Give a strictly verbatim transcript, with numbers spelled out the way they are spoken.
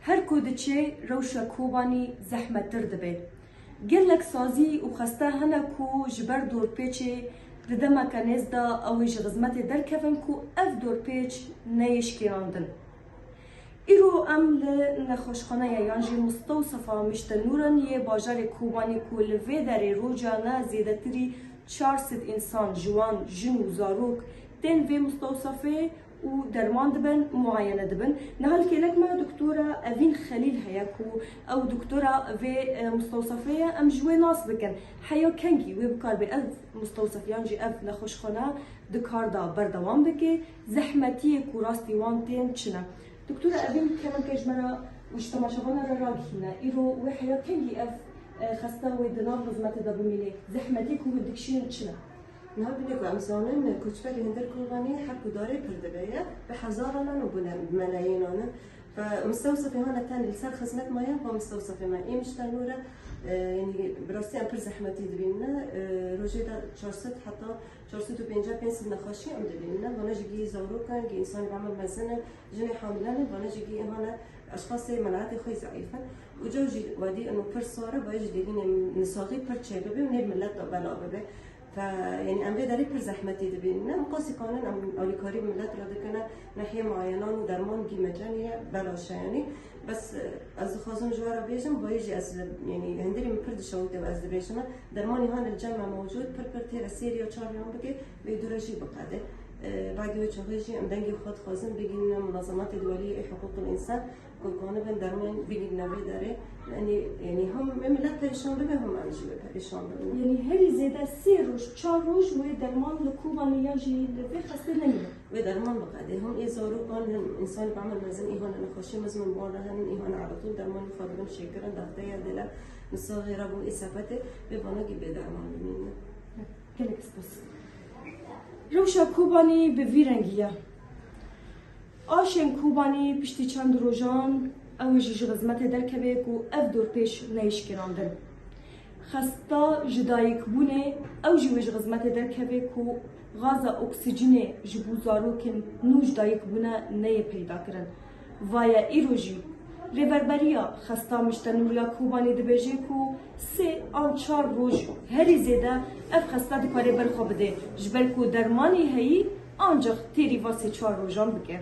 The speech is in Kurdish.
Her ku diçe rewşa Kobanî zehmettir dibe. Gelek sazî û xeste hene ku ji ber dorpêçê di demeke nêz de ew ê ji xizmetê derkevin ku ev dorpêç neyê şikêrandin. Îro em li nexweşxaneya yan jî mistewsefa Mişte Nûran yê bajarê Kobanî ku li vê derê rojane zêdetirî çar sed însan, ji wan jin û zarok, tên vê mistewsefê û derman dibin, muayene dibin. Niha li kêlek me doktora Evîn Xelîl heye ku ew doktora vê, e, mistewsefê ye, em ji wê nas bikin. Heya kengî wê bikaribê ev mistewsef yan jî ev nexweşxane di kar de berdewam bike, zehmetiyê ku rastî wan tên çi ne? Doktora Evîn, kemeke ji me re û ji temaşevana re ragihîne. Îro wê heya kengî ev, e, xeste wê di nav xizmetê de bimîne? Zehmetiyê ku hûn dikişînin çi ne? Niha binê ku em zanin, koçberê hundir Kobanî her ku darê pir dibe ye, bi hezaran in û bi ne-, bi melayînan in. Fe mistewsefê hane tenê li ser xizmet maye, pa mistewsefê me ê Mişte Nûr e, e, yanî bi rastî em pir zehmetî dibînin. E, rojê de çar sed heta çar sed û pêncî pênc sed nexweşî em dibînin. Vana jî gî zarok in, gî însanê bi emir mezin in, jinê hamile ne, vana jî gî hane eşqasê menaetê xwe zeîf in. Uca jî wedî ino pir sar e, bayê jî dêrînê nisaxî pir çêbibe û nêv millet de bela bibe. Fe, yanî em vê derê pir zehmetî dibînin. Em qasî kanin, em alîkarî millet re dikine, nehiyê muayenan û derman gî mecenî ye, belaş e yanî. Bes, e, ez dixwazim ji we re bêjim, bayê jî ez, yanî hundirî min pir dişewite û ez dibêjim e, dermanî hane li cem me mewcûd, pir pir têre sêr ya çar yan bike, vê dû re jî biqede. E, badî wê çaxê jî em dengê xwe dixwazin bigihînin munazematê duwelî yê hiqûqil însan, ku kanibin derman bigihîne vê derê. Yanî, yanî him wê millet perîşan bibe, him em jî wê perîşan bibin. Yanî herî zêde sê roj, çar roj wê derman li Kobanî yan jî li vê xestê nemîne. Wê derman biqedê. Him ê zarokan, him însanê bi emir mezin, ê hane nexweşî mezin, wan re henin, ê hane elatûl dermanê xwe dibin, şêkirin, dexteye, dêle, nisaxê re bû, ê sepetê, vê vana gî bê derman bimînin. Gelek spas. Rewşa Kobanî bi vî rengî ye. Aşên Kobanî piştî çend rojan ew ê jî ji xizmetê derkeve ku ev dorpêç neyê şikêrandin. Xesta ji dayikbûnê ew jî wê ji xizmetê derkeve ku gaza oksîjinê ji bo zarokên nû ji dayikbûne neyê peyda kirin. Vaye îro jî Rêverberiya Xesta Mişte Nûriya Kobanî dibêje ku sê an çar roj herî zêde ev xesta dikare ber xwe bide, ji ber ku dermanî heyî ancax têrî va sê çar rojan bike.